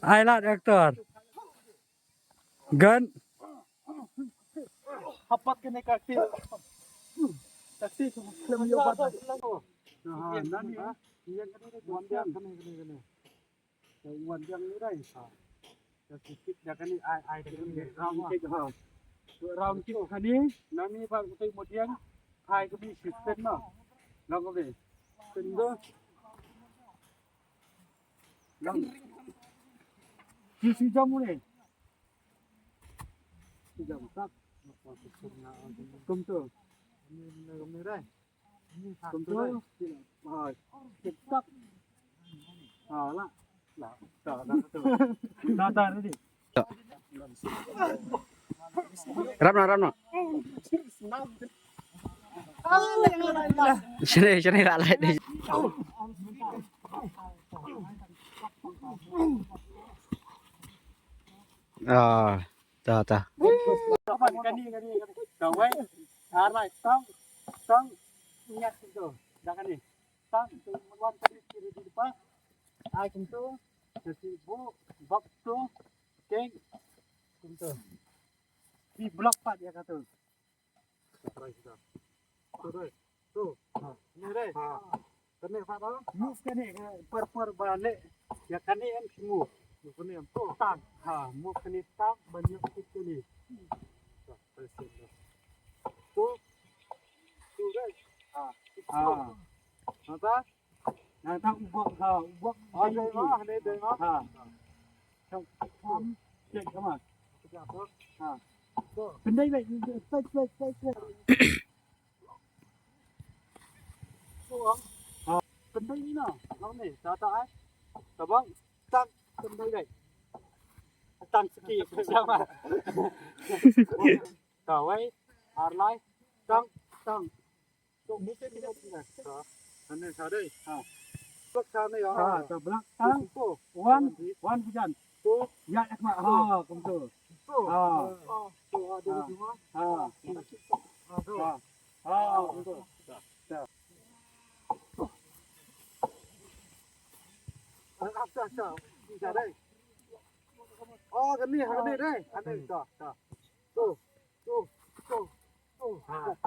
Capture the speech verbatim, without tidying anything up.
Ai lad actor. Gan. Hapat kane ka ti. Ka ti ka film yo ba. Ha, nan ya. Yang kane kane kane kane. Wan yang ni dai. Ka kick da kane ai ai da kane round kick ha. Round kick kane nani ba utai mo diang. Ai ka bi system na. Long ka bi. Tendo. Long. Si si jam ni. Si jam tak. Kum tu. Ni ni dai. Control. Ah, stop. Ah, lah. Lah. Dah, dah, dah, dah. Rap na, rap na. Sini, sini, lah, lah. Ah, ta, ta. Kani, kani, kani. Kawai. Ar lai, tang, tang. Ingat tu. Dah kani. Tang tu, wan kani kiri di depan. Ai kumtu. Jadi bu, bak tu. Keng. Kumtu. Di blok pat ya katu. Terus dah. Terus. Tu. Ha. Ni deh. Ha. Kane pat dah. Move kane, eh, per, per balik. Ya kane em move. Move kane em tu. Tang. Ha, move kane tang, ban yuk kit kane. Tu. Tu, guys. Ha. Ha. Nangta? Nangta u bok, ha, u bok. Ha, dei ma, dei, dei ma. Ha. Kam, kam, cek sama. Ha. Pendai baik, baik, baik, baik, baik. Ha. Pendai ni na, nang ni, ta ta ai. Tabang, tang, pendai baik. Tang sikit, sama. Kawai, ar lai, tang, tang. Tang, mesti kita punya. Ha. Sana, sana. Ha. Blok sana ya. Ha, ta blok. Tang. Wan, wan bujan. Tu. Ya, ek ma. Ha, kumtu. Tu. Ha. Tu, ada di rumah. Ha. Ha. Ha, kumtu. Ta. Ta. Ah, ta, ta. Kita dai. Oh, kani, kani dai. Kani, ta, ta. Tu. Tu, tu, tu. Ha.